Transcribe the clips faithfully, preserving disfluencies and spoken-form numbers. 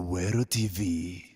Weru T V.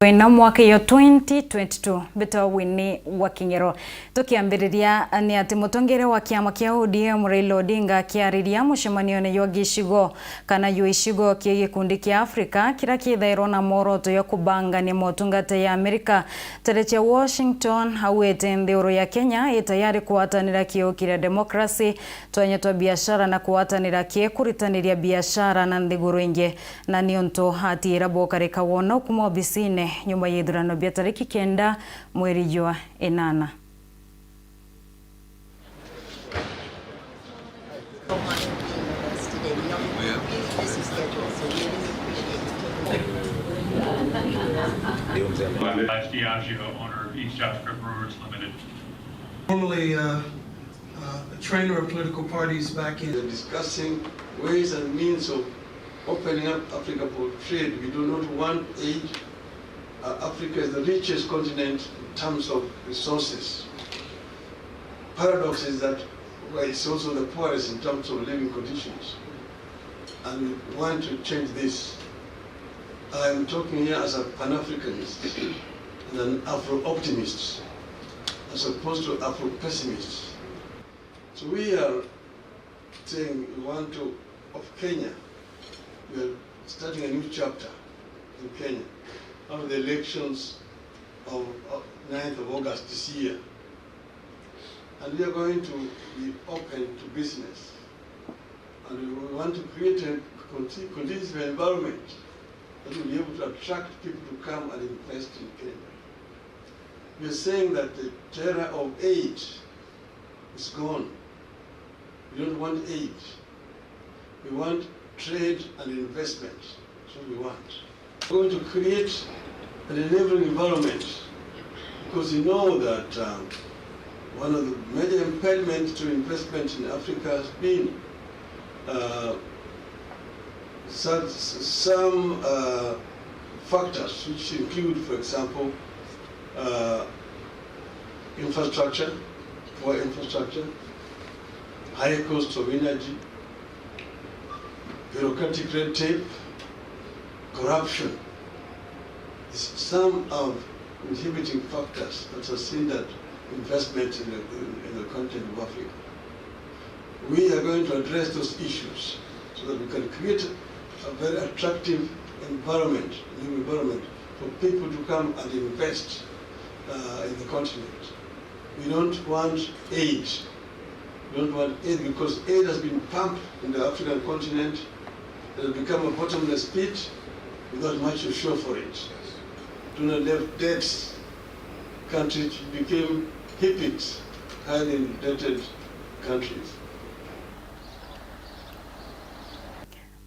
Wena mwaka yo twenty twenty-two, mbitawa Winnie wa King'ero. Tukiambiriria ni ati mutongeria wa kiama kia O D M Raila Odinga akiariria mucemanione jwa gicigo kana jwa icigo kia gikundi kia Africa kiria kithairwa na mworoto ya kubangania motungata ya Amerika, tere cia Washington, augite nthiguru ya Kenya i tayari kugwatanira kiu kiria demokrasi, twanya twa biashara na kugwatanira kii kuritaniria biashara na nthiguru ingi. Na niuntu atiira bukarika wona ukuma obisine nyuma ya ithurano bia tariki kenda mweri jwa inana. As Diageo owner of East Africa Brewers Limited. Formerly, uh, uh, a trainer of political parties back in. They're discussing ways and means of opening up Africa for trade. We do not want aid. Uh, Africa is the richest continent in terms of resources. Paradox is that, well, it's also the poorest in terms of living conditions. And we want to change this. I'm talking here as a Pan-Africanist and an Afro-optimist, as opposed to Afro-pessimist. So we are saying we want to, of Kenya, we are starting a new chapter in Kenya after the elections of, of ninth of August this year. And we are going to be open to business. And we want to create a condi-, conducive environment that will be able to attract people to come and invest in Kenya. We are saying that the terror of aid is gone. We don't want aid. We want trade and investment. That's what we want. We're going to create an enabling environment because we know that, um, one of the major impediments to investment in Africa has been, uh, such, some, uh, factors, which include, for example, uh, infrastructure, poor infrastructure, high cost of energy, bureaucratic red tape, corruption is some of inhibiting factors that has hindered investment in the, in, in the continent of Africa. We are going to address those issues so that we can create a very attractive environment, new environment for people to come and invest, uh, in the continent. We don't want aid. We don't want aid because aid has been pumped in the African continent. It has become a bottomless pit without much to show for it. Tuna left debts. Countries became highly indebted countries.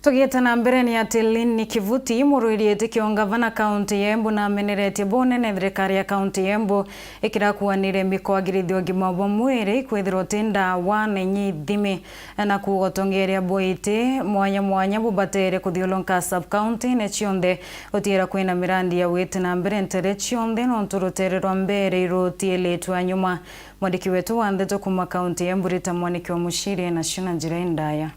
Tugiite na mbere, ni ati Lynn Kivuti, murwiri iti kio ngavana kaunti ya Embu, nameneretie bunene thirikari ya kaunti ya Embu ikirakuanire mikwagirithia ugima bwa mwiri, kwithirwa ti ndawa na inya ithimi, na kuuga utongeria bwa iti mwanya mwanya bubatere kuthiulunka sub-county-ini cionthe, utiira kwina mirandi ya gwiti na mbere ntere cionthe, nontu rutere rwa mbere irutiiritwe nyuma. Mwandiki wetu wa ndeto kuuma kaunti ya Embu, Rita Mwaniki wa Muchiri, ena cio na njira indaya.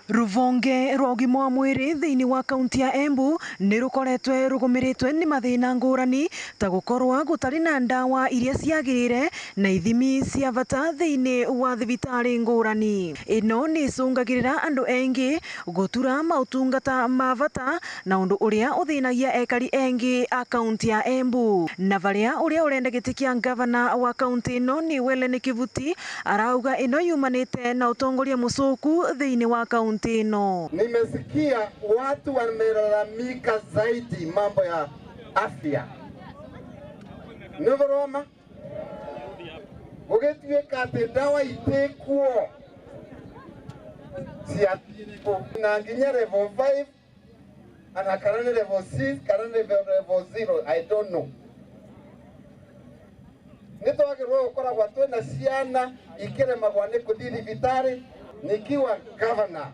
Ruvonge rwa ugima wa mwiri thiini wa kaunti ya Embu ni rukoretwe rugumiritwe ni mathina ngurani, ta gukorwa gutari na ndawa iria ciagirire na ithimi cia bata thiini wa thibitari ngurani. Ino ni icungagirira andu engi gutura mautungata ma bata, na undu uria uthinagia ekari engi a kaunti ya Embu. Na baria uria urenda giti kia ngavana wa kaunti ino ni Welen Kivuti, arauga ino yumanite na utongoria mucuku thiini wa kaunti ino. Nimesikia watu wamelalamika zaidi mambo ya afya. Nivuroma, gugituika ati ndawa itikuo cia na nginya level five, ana kana ni level six, kana ni level zero, I don't know. Nitwagirwe gukoragwa twina ciana ikiremagwa ni kuthi thibitari. Nikiwa gavana,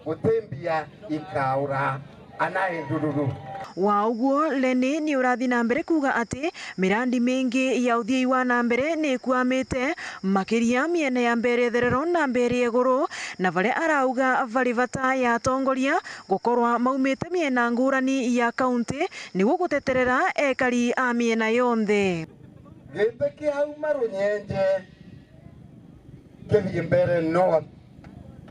guti mbia ikaura anae ndururu. Wa uguo, Leni ni urathi na mbere kuuga ati mirandi mingi ya uthiei wa na mbere ni ikuamite, makiria miene ya Mbeere Therero na Mbeere Iguru, na baria arauga bari bata ya atongoria gukorwa maumite miena ngurani ya kaunti niguo guteterera ekari a miena yonthe. Giti kiauma Runyenje kithii Mbeere North,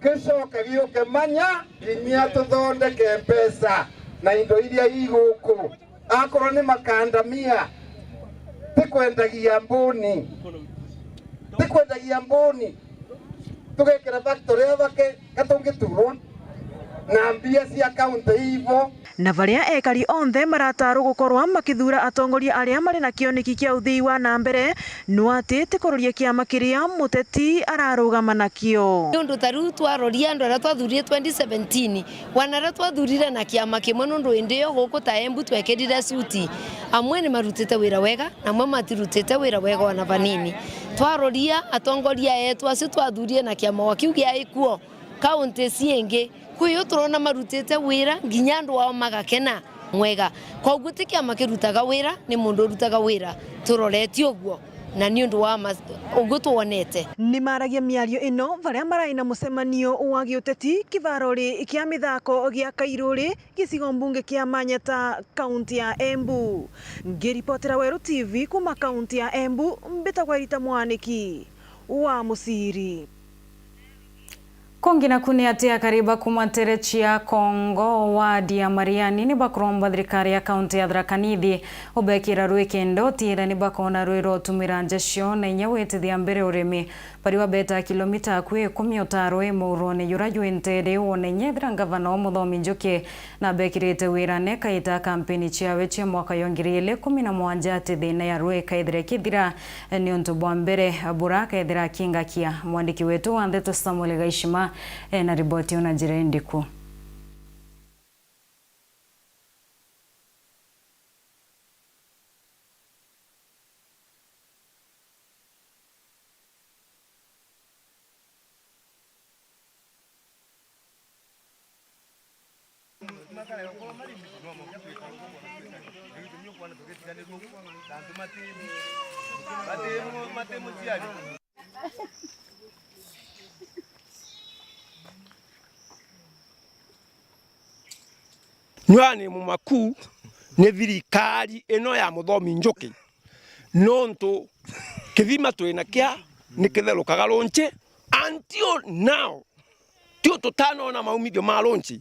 gicoke giuke Manya, kinya tuthondeke mbeca na indo iria iguku. Akorwo ni makandamia, tikwendagia mbuni, tikwendagia mbuni, tugekira factory ya bake, gatungiturwa na mbia cia kaunti ivo. Na baria ekari onthe maratarwo gukorwa makithuura atongoria aria mari na kioneki kia uthii wa na mbere, no ati ti kuroria kiama kiria muteti ararugama nakio. Ni undu ta riu twaroria andu aria twathuurire twenty seventeen, wana aria twathuurire na kiama kimwe, nundu indi iyo guku ta Embu twekirire suti. Amwe ni marutite wira wega, na amwe matirutite wira wega ona vanini. Twaroria atongoria eetu acio twathuurire na kiama o kiu giaikuo, kaunti ciingi, kwi o turona marutite wira, nginya andu ao magakena mwega. Koguo ti kiama kirutaga wira, ni mundu urutaga wira. Turoretie uguo, na ni undu wa ma-, uguo twonete. Ni maragia miario ino baria marai na mucemanio wa giuteti kibarori kia mithako gia Kairuri, gicigo mbunge kia Manyata, kaunti ya Embu. Ngiripotera Weru T V kuuma kaunti ya Embu, mbitagwa Rita Mwaniki wa Muciri. Kungi naku ni ati akari ba kuuma nteere cia Kongo, wadi ya Mariani, ni bakuromba thirikari ya kaunti ya Tharaka Nithi ubekira rwi kenda utiira ni bakoona rwi rwa utumira nja ciao na inya gwitithia mbere urimi. Bari babeta kilomita akui ikumi utarwe muurone jura jwi nteere wone inya ethira ngavana wa Muthomi Njuki nabekirite wirane kaita kampeni ciawe cia mwaka yo ngiri ili ikumi na mwanja ati thina ya rwi ikaithira ikithira. Niuntu bwa mbere, bura akethira akingakia. Mwandiki wetu wa ndeto Samuel Gaishima ena riboti una njira indiku. Nyua ni mumaku ni thirikari ino ya Muthomi Njuki, nontu kithima twina kia ni kitherukaga runchi until now. Tio tutanoona maumithio ma runchi.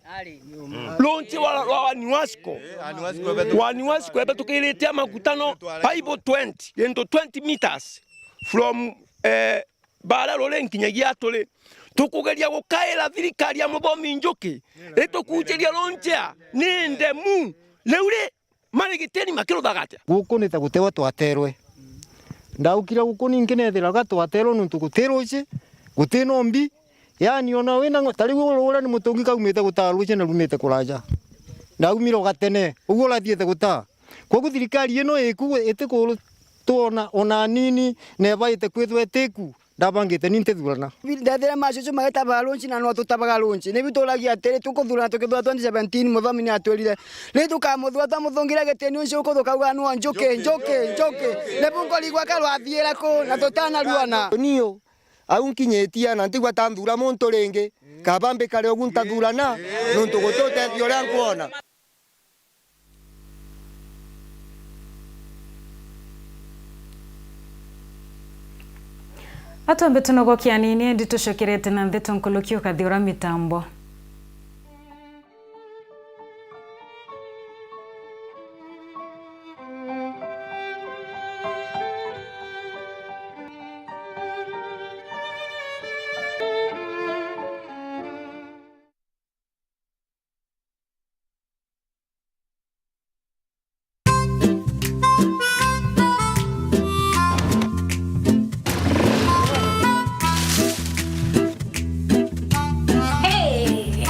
Runchi wa, wa, wa Niwasco. Wa Niwasco ebetukirite makutano five twenty into twenty meters from, eh, baria ruri nkinyagia turi. Tukugeria gukaira thirikari ya Muthomi Njuki itukujiria runchi ni ndemu. Riu ri, marigitini makiruthaga atia? Guku ni ta gutewa twaterwe. Ndaukire guku ninki nethiraga twaterwe nuntu guti ruci, guti nombi. Yaani ona wina ngo-, ta riu uru uria ni mutungi kaumite gutaa ruci na rumite kuraja. Ndaumire ugatene, uguo urathiite gutaa. Kwogu thirikari ino iku itikutwona ona anini na ibaite kwithwa itiku. Ndabangite ni ntithurana. Ndethire macucu magitabaga lunch na no tutabaga lunch. Ni bituragia atiri, tukuthurana tukithura twenty seventeen, Muthomi ni atwirire. Ni tukamuthura twamuthungire gitini ucio uku tukauga, "Nwo Njuki, Njuki, Njuki." Ni bu nkorigwa karwathiira ku na tutanaruana. Niu, Au nkinyitie na ntigua ta nthuura muntu ringi. Kaba mbikare ugu ntathuurana, nontu guti utethio uria nkwona. Atwambe tunogokia anini, indi tucokerete na nthi tunkuluki ukathiura mitambo. Hey!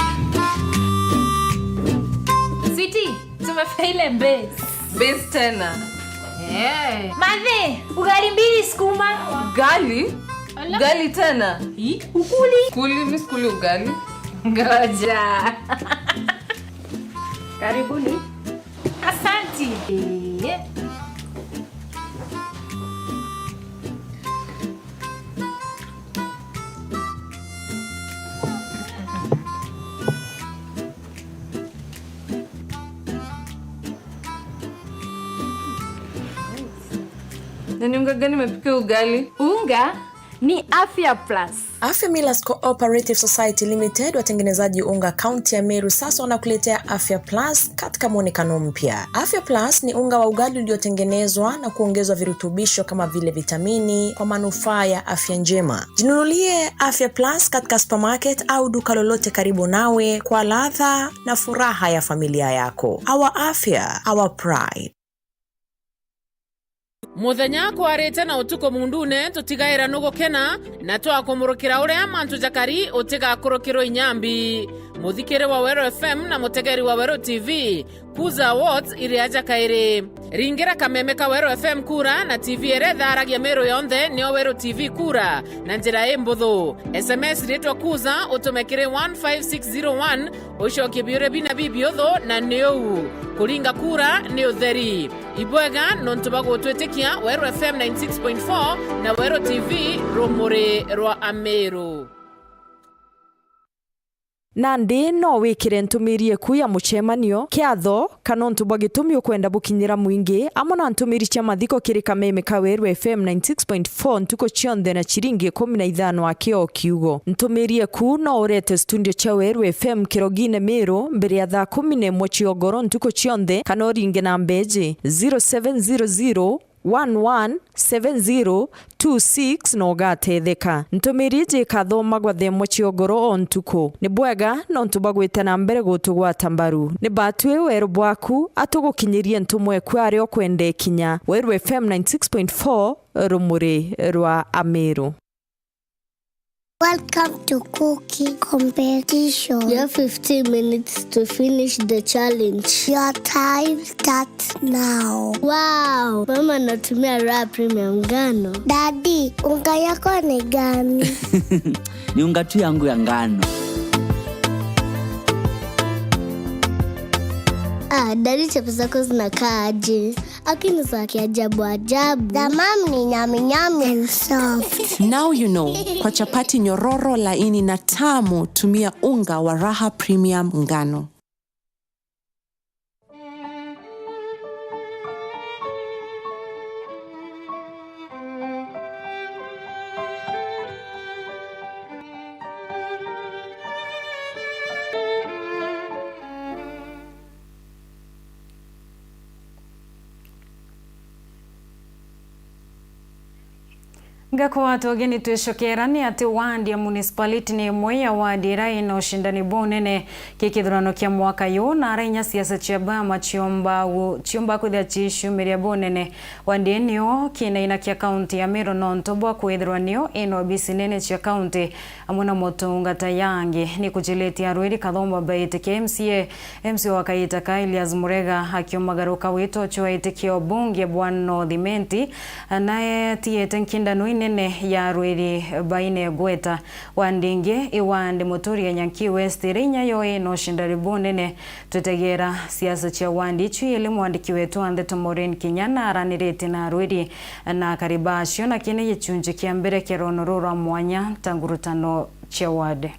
Sweetie, tumefika ile base. Base tena. Eh. Mathe, ugali mbili sukuma. Ugali? Ala. Ugali tena? Hi, ukuli. Kuli, mi sikuli ugali. Ngoja. Karibuni. Asanti. Eh. Na ni unga gani imepika ugali? Unga ni Afya Plus. Afya Millers Cooperative Society Limited, watengenezaji unga kaunti ya Meru, sasa wanakuletea Afya Plus katika mwonekano mpya. Afya Plus ni unga wa ugali uliotengenezwa na kuongezwa virutubisho kama vile vitamini kwa manufaa ya afya njema. Jinunulie Afya Plus katika supermarket au duka lolote karibu nawe kwa ladha na furaha ya familia yako. Our afya, our pride. Muthenya kwarite na utuku mundune, tutigaira nugukena, na twakumurukira uria mantu jakari utigakurukirwe inyambi. Muthikiri wa Weru F M na mutegeri wa Weru T V, Kuza Awards iri aja kairi. Ringira kameme ka Weru F M kura na T V iria itharagia Meru yonthe, nio Weru T V kura na njira imbuthu. S M S ritwa Kuza, utume kiri one five six zero one, ucokie biuria bina bibiuthu, na ni uu. Kuringa kura ni utheri. Ibwega nontu bwa gutwitikia. Weru F M ninety six point four na Weru T V, rumuri rwa Ameru. Nandi no wikire ntumiri eku ya mucemanio, kiatho, kana untu bwa gitumi ukwenda bukinyira mwingi, amwe na ntumiri cia mathiko kiri kameme ka Weru F M ninety six point four ntuku cionthe na ciringi ikumi na ithano aki o kiugo. Ntumiri eku no urete studio cia Weru F M Kirogine Meru mbere ya thaa kumi na imwe cia ugoro ntuku cionthe, kana uringe namba iji, zero seven zero zero one one seven zero two six, na ugatetheka. Ntumiri iji ikathomagwa thaa imwe cia ugoro o ntuku. Ni bwega nontu bwa gwita na mbere gutugwata mbaru. Ni batwi weru bwaku, atugukinyirie ntumwa eku aria ukwenda ikinya. Weru F M ninety six point four, rumuri rwa Ameru. Welcome to cooking competition. You have fifteen minutes to finish the challenge. Your time starts now. Wow, mama anatumia Raha Premium ngano. Daddy, unga yako ni gani? Ni unga tu yangu ya ngano. Ah, daddy, chapo zako zinakaa aje? Lakini za kiajabu ajabu. The mom ni nyami nyami and soft. Now you know, kwa chapati nyororo, laini na tamu, tumia unga wa Raha Premium ngano. Ngakwatwa ugeni twicokera ni ati ward ya municipality ni imwe ya ward iria ina ucindani bunene ki kithurano kia mwaka yu, na ara inya siasa cia bama ciomba gu-, ciomba kwithira cicumiria bunene. Ward ii niyo kinaina kia kaunti ya Meru nontu bwa kwithirwa niyo ina obisi nene cia kaunti amwe na motungata yangi. Ni kucilitie arwiri kathomba baitikia M C A, M C A wa kaita ka Elias Murega akiumagaruka wito ucio aitikia ubunge bwa North Imenti, na etiete nkindanoni Nene ya arwiri baine gweta. Wandi ingi i wandi muturi ya Nyanki West, iri inya yo ina ucindani bunene. Twitegera siasa cia wandi icu ili mwandiki wetu wa ndeto Maureen Kinya na araniritie na arwiri na akari bacio, na kii ni gicunji kia mbere kia rono ruu rwa mwanya ta ngurutano cia wadi.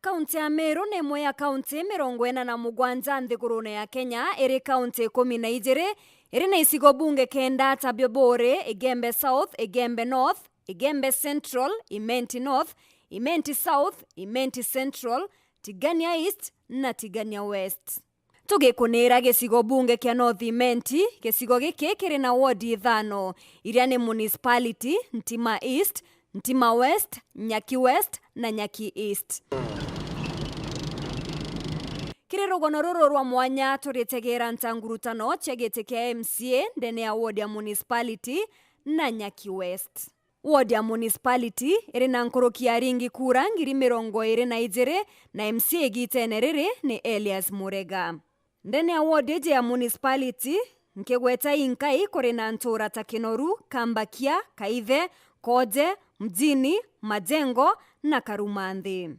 Kaunti ya Meru ni imwe ya kaunti mirongo ina na mugwanja nthigurune ya Kenya, iri kaunti ikumi na ijiri, iri na icigo bunge kenda, tabio buri Igembe South, Igembe North, Igembe Central, Imenti North, Imenti South, Imenti Central, Tigania East na Tigania West. Tugikuniira gicigo bunge kia North Imenti, gicigo giki kiri na wodi ithano, iria ni municipality, Ntima East, Ntima West, Nyaki West na Nyaki East. Kiri rugono ruru rwa mwanya, turitegera ntangurutano cia giti kia M C A ndene ya wodi ya municipality na Nyaki West. Wodi ya municipality iri na nkuruki ya aringi kura ngiri mirongo iri na ijiri, na M C A igitene riri ni Elias Murega. Ndene ya wodi iji ya municipality, nkigweta inkai, kuri na ntura ta Kinoru, Kambakia, Kaithe, Koje, Mjini, Majengo na Karumanthi.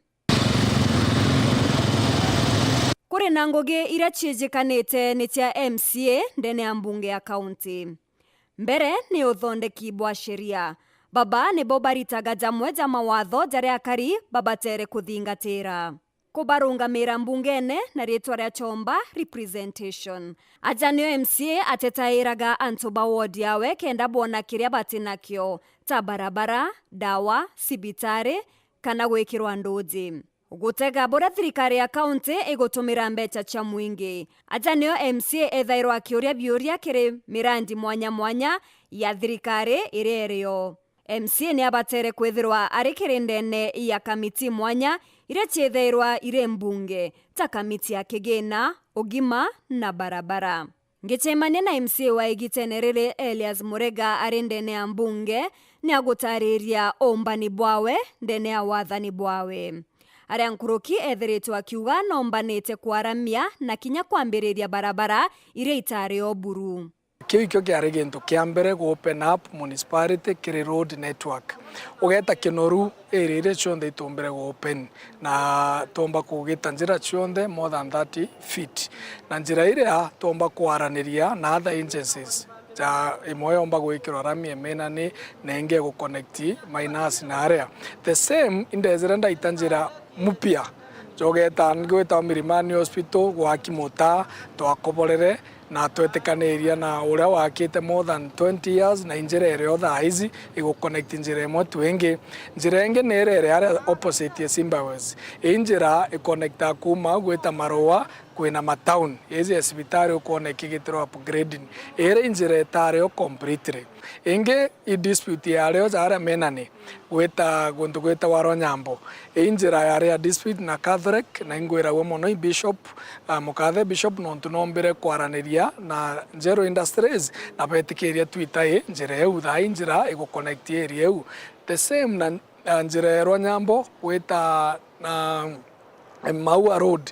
Kuri na ngugi iria ciijikanite ni cia M C A ndene ya mbunge ya kaunti. Mbere ni uthondeki bwa sheria. Baba nibo baritaga jamwe ja mawatho jaria akari babatere kuthingatira. Kubarungamira mbungene na ritwa ria chomba representation. Aja nio M C A atetairaga antu ba ward yawe kenda boona kiria bati nakio, ta barabara, ndawa, cibitari, kana gwikirwa nduji. Gutega buria thirikari ya kaunti igutumira mbeca cia mwingi. Aja nio M C A ethairwa akiuria biuria kiri mirandi mwanya mwanya ya thirikari iria irio. M C A ni abatere kwithirwa ari kiri ndene ya kamiti mwanya iria ciethairwa iri mbunge, ta kamiti ya kigina, ugima na barabara. Ngicemania na M C A wa igitene riri, Elias Murega, ari ndene ya mbunge, ni agutariria uumbani bwawe ndene ya wathani bwawe. Aria nkuruki ethiritwe akiuga nombanite kwaramia na kinya kwambiriria barabara iria itari o buru. Kiu ikio kiari gintu kia mbere gu open up municipality kiri road network. Ugeta Kinoru, area iria cionthe itumbire gu open, na twomba kugita njira cionthe more than thirty feet, na njira iria twomba kwaraniria na other agencies, ja imwe yomba gwikirwa rami Emenani, na ingi igu connect Mainasi na aria. The same, indejire ndaita njira mpya, jogeta ngwita Milimani Hospital, gwaki mutaa, twakoborere, na twetikaniria na uria wakite more than twenty years, na injira irio thaa ici igu connect njira imwe tu ingi. Njira ingi ni iria iri aria opposite ya Simba West. Ii njira i connecta kuma gwita Marua kwina matown. Iji ya cibitari ukwona ikigitirwa upgrading. Iri njira itari o completely. Ingi i dispute ya ario ja aria Menani gwita guntu gwitagwa Ronyambo. Ii njira yari ya dispute na Catholic, na ingwiragua mono i Bishop, ah, Mukathe Bishop, nontu nombire kwaraniria na Njeru Industries, na betikiria twita i njira iu, thaa ii njira igu connect area iu. The same na, ah, njira ya Ronyambo gwita, ah, Maua Road.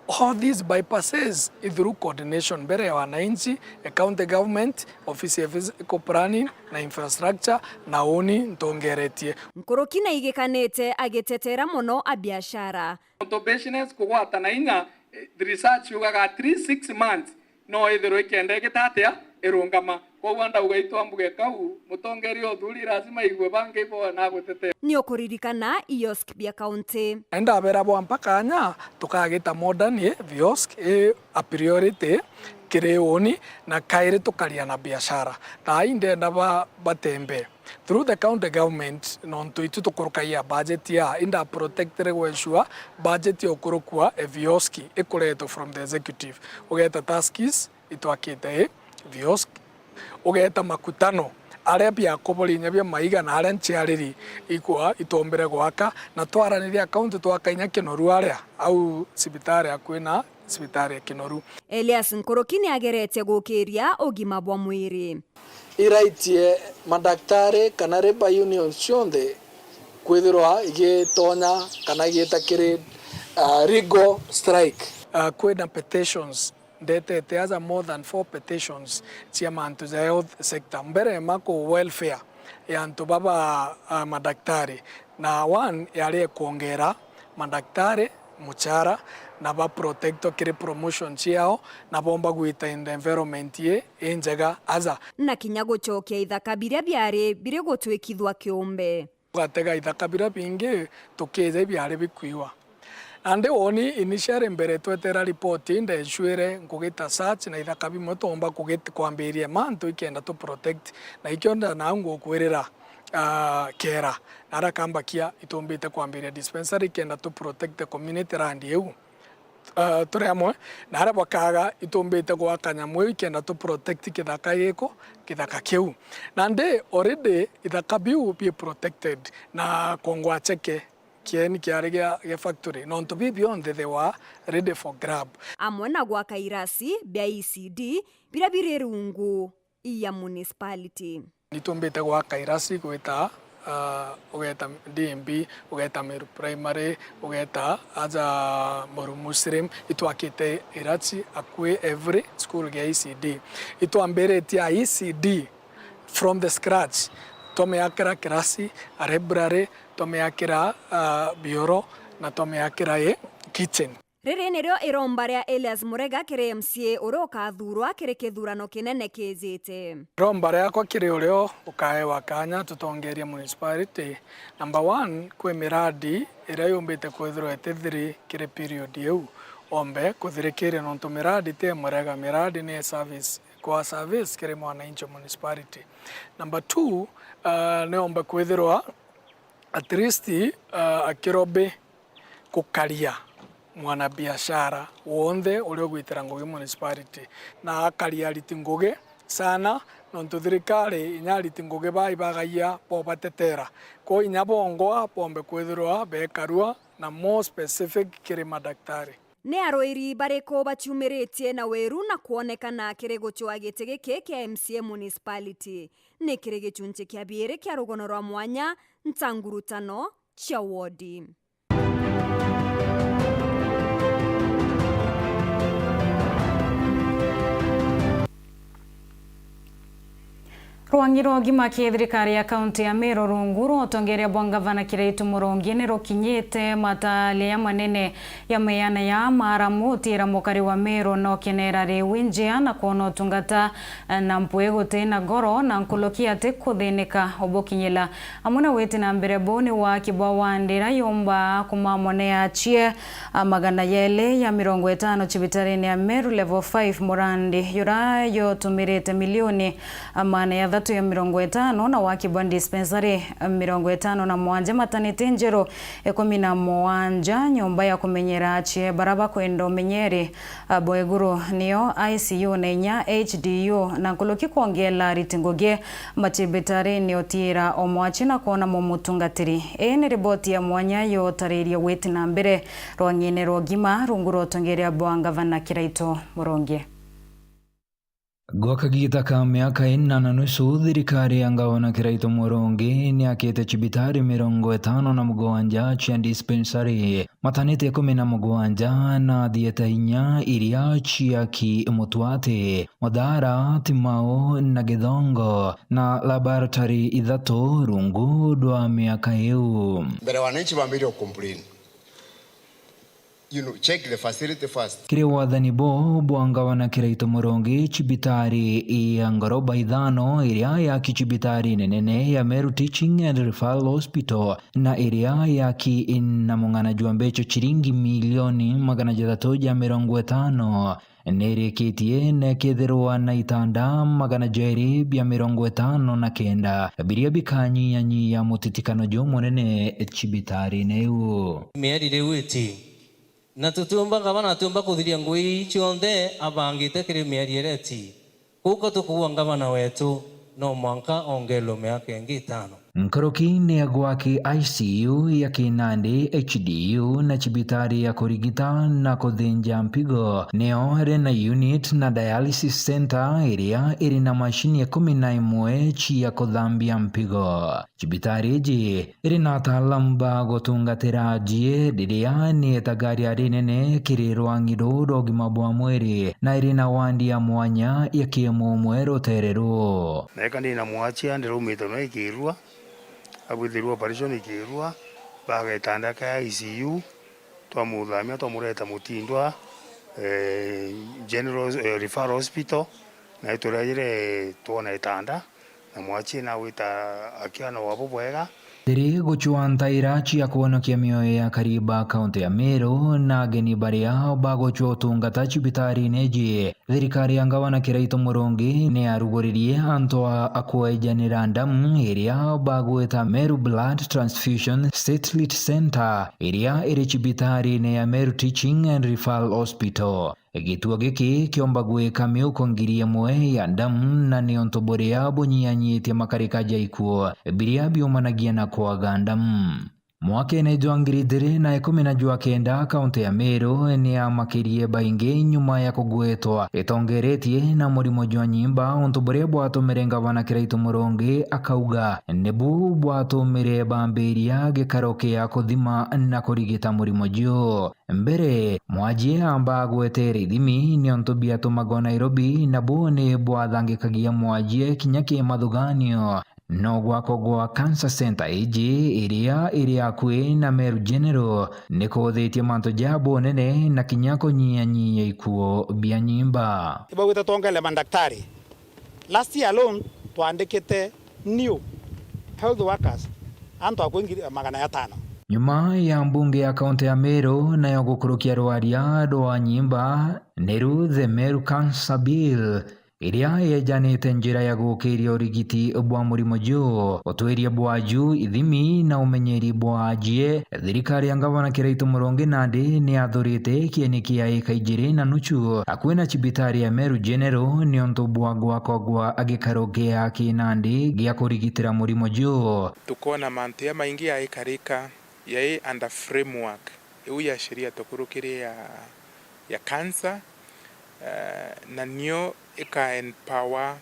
All these bypasses i through coordination mbere ya wananchi, a county government, office ya physical planning na infrastructure, na uni ntongeretie. Nkuruki na igikanite agitetera mono a biashara. Nontu business kugwata na inya, eh, research yugaga at least six months no ithirwe ikenda igita atia, irungama. Koguo ndauga itwambuge kau, mutongeria uthuri lazima aigue bangi ibo na agutetera. Ni ukuririkana iosk bia kaunti. Ndabera bwampa kanya, tukagita modern, eh, viosk, eh, a priority kiri uni, na kairi tukaria na biashara. Thaa ii ndenda ba, batembe. Through the county government, nontu itu tukurukagia budget ya, inda protectire gwensure budget ya ukurukua e vioski ikuretwe from the executive. Ugeta Tuskys, itwakite i vioski. Ugeta Makutano, aria biakobori inya bia maiga na aria nciariri ikwa itombire gwaka, na twaraniria county twaka inya Kinoru aria, au cibitari akui na cibitari ya Kinoru. Elias Nkuruki ni ageretie gukiria ugima bwa mwiri. Iraitie madaktari kana labour unions cionthe kwithirwa igitonya kana igiita kiri, ah, legal strike. Ah, kwina petitions ndetete aja more than four petitions cia mantu ja health sector. Mbere ma ku welfare ya antu baba, ah, madaktari. Na one yari ya kwongera madaktari muchara na ba protectwa kiri promotion ciao na bomba gwita in the environment i, i njega aja. Na kinya gucokia ithaka biria biari biri gutwikithua kiumbe. Tugatega ithaka biria bingi tukija ibiari bikwiwa. Nandi woni initially mbere twetera report, ndecwire nkugita search na ithaka bimwe twomba kugit-, kwambiria mantu ikenda tu protect. Na ikio nda nau ngukwirira, ah, kera. Nara kambakia itumbite kwambiria dispensary ikenda tu protect the community land iu. Ah, turi amwe, na aria bakaga itumbite gwaka nyamu iu ikenda tu protect kithaka giku, kithaka kiu. Nandi already ithaka biu bi protected na kongwa cheke kieni kiari gia, gia factory. Nontu bi bionthe they were ready for grab. Amwe na gwaka irasi bia E C D biria biri rungu ya municipality. Nitumbite gwaka irasi gwita, ah, ugeta D M B, ugeta Meru Primary, ugeta aja Moru Muslim. Itwakite irasi akui every school gia E C D. Itwambiritie a E C D from the scratch. Twameakira kirasi, a library, twameakira, ah, bioro, na twameakira i kitchen. Riri nirio iromba ria Elias Murega kiri M C A uria ukathurwa kiri kithurano kinene kijite. Iromba riakwa kiri urio ukaewa kanya tutongerie municipality. Number one, kwi miradi iria yumbite kwithirwa itithiri kiri period iu ombe kuthirikiria, nontu miradi ti Murega, miradi ni service, kwa service kiri mwananchi municipality. Number two, ah, niombe kwithirwa at least, ah, akirobi gukaria mwanabiashara wonthe uria ugwitira ngugi municipality, na akaria ariti ngugi sana, nontu thirikari inya ariti ngugi baa ibagagia bobatetera. Kwou inya bongwa bombe kwithirwa bekarua na more specific kiri madaktari. Ni aruiri bariku baciumiritie na wiru na kwonekana kiri gucua giti giki kia M C A municipality? Ni kiri gicunci kia biiri kia rugono rwa mwanya, ntangurutano cia wodi. Rwang'i rwa ugima ki thirikari ya kaunti ya Meru rungu rwa utongeria bwa ngavana Kiraitu Murungi ni rukinyite matalia ya manene ya miana ya maaramu utiira mukari wa Meru na ukenera riu njia na kwona utungata na mpwi guti na ngoro na nkuruki ati kuthinika ubukinyila. Amwe na witi na mbere buu ni waki bwa wandira yumba kumamonea achie a magana yeli ya mirongo itano cibitarine ya Meru Level five, murandi yura yutumirite milioni amana ya thatu ya mirongo itano na waki bwa dispensary mirongo itano na mwanja, mataniti njeru ikumi na mwanja, nyumba ya kumenyera achie bara bakwenda umenyeri bwa iguru niyo I C U na inya H D U, na nkuruki kwongela ariti ngugi macibitarine utiira o mwachi na kwona mumutungatiri. Ii ni riboti ya mwanya yutariria witi na mbere rwang'ine rwa ugima rungu rwa utongeria bwa ngavana Kiraitu Murungi. Gwa kagiita ka miaka ina na nusu, thirikari ya ngavana Kiraitu Murungi niakite cibitari mirongo itano na mugwanja cia dispensary, mataniti ikumi na mugwanja na thieta inya iria ciaki Mutwati, Muthara, Timau na Githongo, na laboratory ithatu rungu rwa miaka iu. Mbere wananchi bambiririe kucomplain. You know, check the facility first. Kiri wathani bo bwa ngavana Kiraitu Murungi, cibitari ya ngoroba ithano iria yaki cibitari nenene ya Meru Teaching and Referral Hospital na iria yaki na mung'ana jwa mbeca ciringi milioni magana jathatu ja mirongo itano nirikitie na ikethirwa na itanda magana jairi bia mirongo itano na kenda biria bikanyianyia mutitikano jumunene cibitarine iu. Mieri riu iti, na tutiumba, ngavana atiumba kuthiria ngugi ii cionthe abangite kiri mieri iria iti. Kuu ko tukuuga ngavana wetu no mwanka ongerwe miaka ingi itano. Nkuruki ni ya gwaki I C U ya kinandi, H D U, na cibitari ya kurigita na kuthinja mpigo, nio iri na unit na dialysis center iria iri na mashini ikumi na imwe cia kuthambia mpigo. Cibitari iji iri na ataalamu ba gutungatira ajie riria ni itagaria rinene kiri rwangi ruu rwa ugima bwa mwiri, na iri na wandi ya mwanya ya kimumwe rutere ruu. Na eka ndi na mwachia ndirumite no ikirua, abwithirwa operation ikirua, baga itanda kia I C U, twamuthamia, twamureta Mutindwa, eh, General, eh, Referral Hospital, na iturejire twona itanda, na mwachie na wita akiona wabo bwega. Thiri gucua ntaira cia kwonokia mioyo ya akari ba kaunti ya Meru na ageni baria bagucua utungata cibitarine iji. Thirikari ya Ngavana Kiraitu Murungi ni yaruguririe antu a, a kwejanira ndamu iria bagwita Meru Blood Transfusion Satellite Center, iria iri cibitarine ya Meru Teaching and Referral Hospital. Gituo giki kiomba gwika miuko ngiri imwe ya ndamu, na ni untu buria bunyianyitie makarika ja ikuo biria biumanagia na kwaga ndamu. Mwakene jwa ngiri ijiri na ikumi na jwa kenda, kaunti ya Meru ni yamakirie baingi nyuma ya kugwetwa itongeretie na murimo jwa nyimba, untu buria bwatumire Ngavana Kiraitu Murungi akauga nibu bwatumire bambiria gikaro kia kuthima na kurigita murimo juu. Mbere, mwajie amba agwetera ithimi niuntu biatumagwa Nairobi, na bu ni bwathangikagia mwajie kinya ki mathuganio. No gwakwa gwa Cancer Center iji iria iri akui na Meru General ni kuuthitie mantu ja bunene na kinya kunyianyia ikuo bia nyimba. Ibagwite twongele mandaktari. Last year alone, twandikite new health workers antu akui ngiri magana atano. Nyuma ya mbunge ya kaunti ya Meru nayo gukurukia rwaria rwa nyimba, ni ru the Meru Cancer Bill, iria yejanite njira ya gukiria urigiti bwa murimo juu, utwiria bwa juu, ithimi na umenyeri bwa ajie. Thirikari ya Ngavana Kiraitu Murungi nandi ni athurite kieni kia ika ijiri na nuchu akui na cibitari ya Meru General niuntu bwa gwakwa gwa gikaro gia kinandi gia kurigitira murimo juu. Tukoona mantu jamaingi jaikarika jai under framework iu ya sheria tukurukiri ya, ya cancer, eh, na nio ika empower,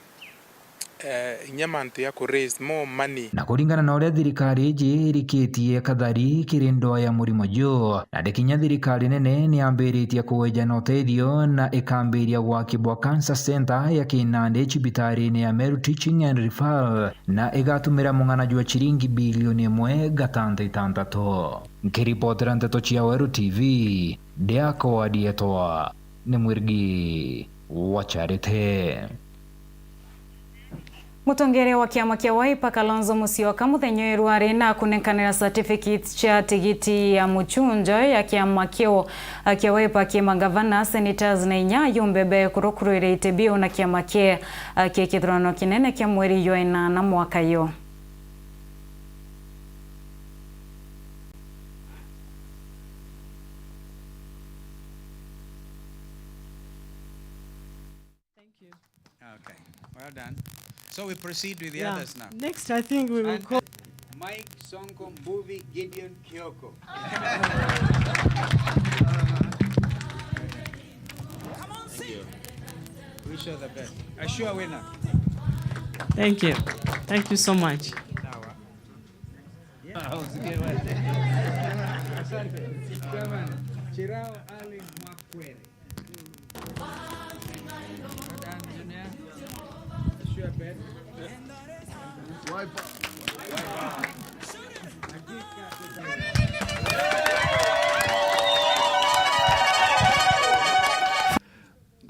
eh, inya mantu ya ku raise more money. Na kuringana na uria thirikari iji irikitie kathari kiri ndwaa ya murimo juu, nandi kinya thirikari nene ni yambiritie kuwejana utethio na ikambiria gwaki bwa cancer center ya kinandi cibitarine ya Meru Teaching and Referral, na igatumira mung'ana jwa ciringi bilioni imwe gatanta itantatu. Nkiripotera nteto cia Weru T V, ndiakwa ndietwa ni Mwirigi wa Charity. Mutongeria wa kiama kia Wiper, Kalonzo Musyoka, muthenya uyu ari na kunenkanira certificate cia tigiti ya muchunjo ya kiama kiu kia Wiper ki magavana, senators na inya ajumbe be kurukuruire iti biu na kiama ki, ki kithurano kinene kia mweri jwa inana mwaka uyu. Thank you. Okay, well done. So we proceed with the Yeah. others now. Next, I think we will And call Mike Sonko Mbuvi Gideon Kioko. Thank you. Wish you all the best. A sure winner. Thank you. Thank you so much. Sawa. Yeah. Asante. Gavana Chirao Ali Mwakwere.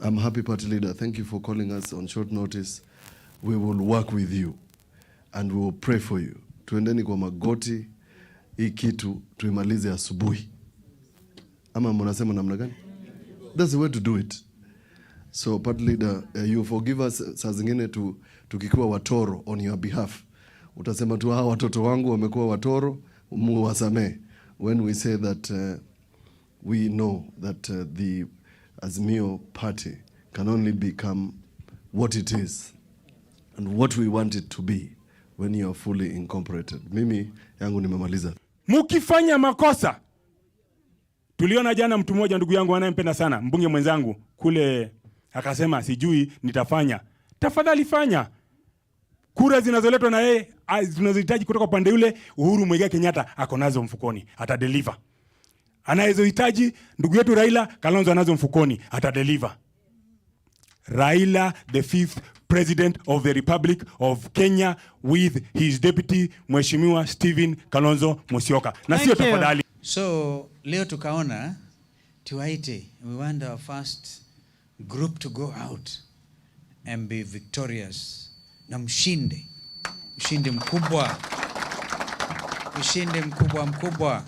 I'm happy, party leader. Thank you for calling us on short notice. We will work with you and we will pray for you. Tuendeni kwa magoti, hii kitu tuimalize asubuhi. Ama mnasema namna gani? That's the way to do it. So, party leader, uh, you forgive us, uh, saa zingine tu, tukikuwa watoro on your behalf. Utasema tu, "Ah, watoto wangu wamekuwa watoro, muwasamee." When we say that, uh, we know that, uh, the Azimio Party can only become what it is and what we want it to be, when you are fully incorporated. Mimi yangu nimemaliza. Mukifanya makosa, tuliona jana mtu mmoja, ndugu yangu anayempenda sana, mbunge mwenzangu kule, akasema, "Sijui nitafanya." Tafadhali fanya. Kura zinazoletwa na yeye, a, zinazohitaji kutoka upande ule, Uhuru Muigai Kenyatta ako nazo mfukoni, atadeliver. Anazohitaji ndugu yetu Raila, Kalonzo anazo mfukoni, atadeliver. Raila, the fifth president of the Republic of Kenya, with his deputy, Mheshimiwa Stephen Kalonzo Musyoka. Na sio tafadhali. So leo tukaona tuwaite, we want our first group to go out and be victorious, na mshinde, mshinde mkubwa, mshinde mkubwa mkubwa.